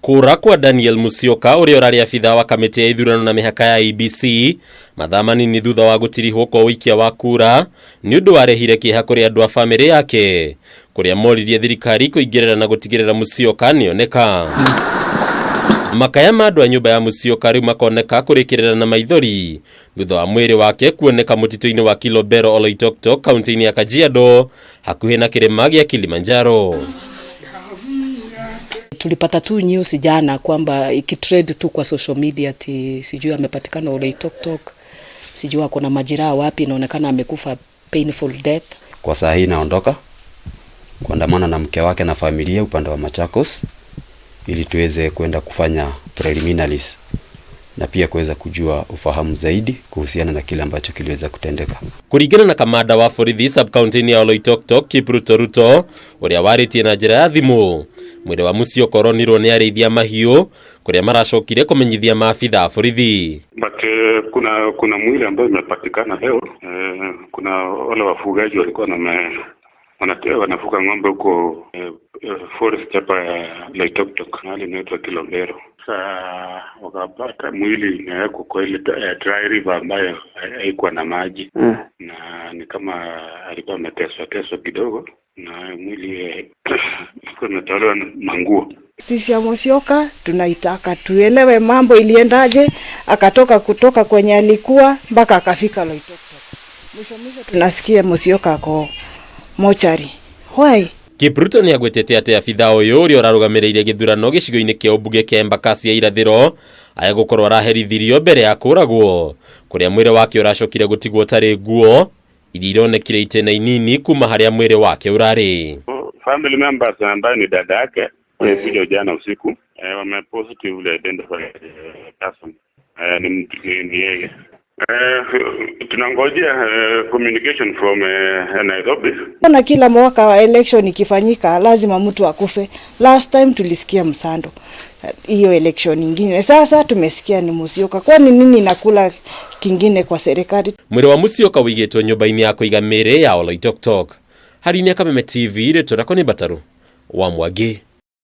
Kũra kwa Daniel Musyoka, ũrĩa ũrarĩ abithaa wa kamĩtĩ ya ithurano na mĩhaka ya IEBC, mathaa manini thutha wa gũtirihwo kwa ũikia wa kura, nĩ ũndũ warehire kĩeha kũrĩ andũ a bamĩrĩ yake, kũrĩa moririe thirikari kũingĩrĩra na gũtigĩrĩra Musyoka nĩoneka. Makaya ma andũ a nyũmba ya Musyoka rĩu makoneka kũrĩkĩrĩra na maithori thutha wa mwĩrĩ wake kuoneka mũtitũ-inĩ wa Kilombero, Oloitoktok, kaunti-inĩ ya Kajiado, hakuhĩ na kĩrĩma gĩa Kilimanjaro. Tulipata tu news jana kwamba ikitrend tu kwa social media ati sijui amepatikana Oloitoktok, sijui ako na majeraha wapi, inaonekana amekufa painful death. Kwa saa hii naondoka kuandamana na mke wake na familia upande wa Machakos ili tuweze kwenda kufanya preliminaries na pia kuweza kujua ufahamu zaidi kuhusiana na kile ambacho kiliweza kutendeka. Kũringana na kamanda wa borithi sub county ya Oloitoktok, Kipruto Ruto, ũrĩa warĩtie na njĩra ya thimũ, mwĩrĩ wa Musyoka ũronirwo nĩ arĩithia mahiũ kũrĩa maracokire kũmenyithia maabitha a borithi. But kuna mwili ambayo imepatikana leo. Kuna wale wafugaji walikuwa wanafuga ng'ombe huko forest hapa ya Loitoktok, mahali inaitwa Kilombero. Sasa wakapata mwili imewekwa kwa ile dry river ambayo haikuwa na maji na ni kama alikuwa ameteswa teswa kidogo, na mwili ilikuwa imetolewa na manguo. Justice ya Musyoka tunaitaka tuelewe mambo iliendaje, akatoka kutoka kwenye alikuwa mpaka akafika Loitoktok. Mwisho mwisho tunasikia Musyoka ako mochari. Why? Kipruto nĩ agwetete atĩ abitha ũyũ ũrĩa ũrarũgamĩrĩire gĩthurano gĩcigo-inĩ kĩa ũmbunge kĩa Embakasi ya irathĩro aya gũkorwo araherithirio mbere ya kũragwo, kũrĩa mwĩrĩ wake ũracokire gũtigwo ũtarĩ nguo iria ironekire itĩna inini kuma harĩa mwĩrĩ wake ũrarĩ. Family members ambayo ni dada yake walikuja jana usiku, wame positively identify person, ni yeye. Tunangojea communication from Nairobi. Na kila mwaka wa election ikifanyika lazima mtu akufe. Last time tulisikia Msando, hiyo election nyingine. Sasa tumesikia ni Musyoka. Kwani nini nakula kingine kwa serikali? Mwĩrĩ wa Musyoka ũigĩtwo nyũmba-inĩ ya kũiga mĩĩrĩ ya Oloitoktok. Harĩ Kameme TV, rĩtwa rĩakwa nĩ Mbataru wa Mwangi.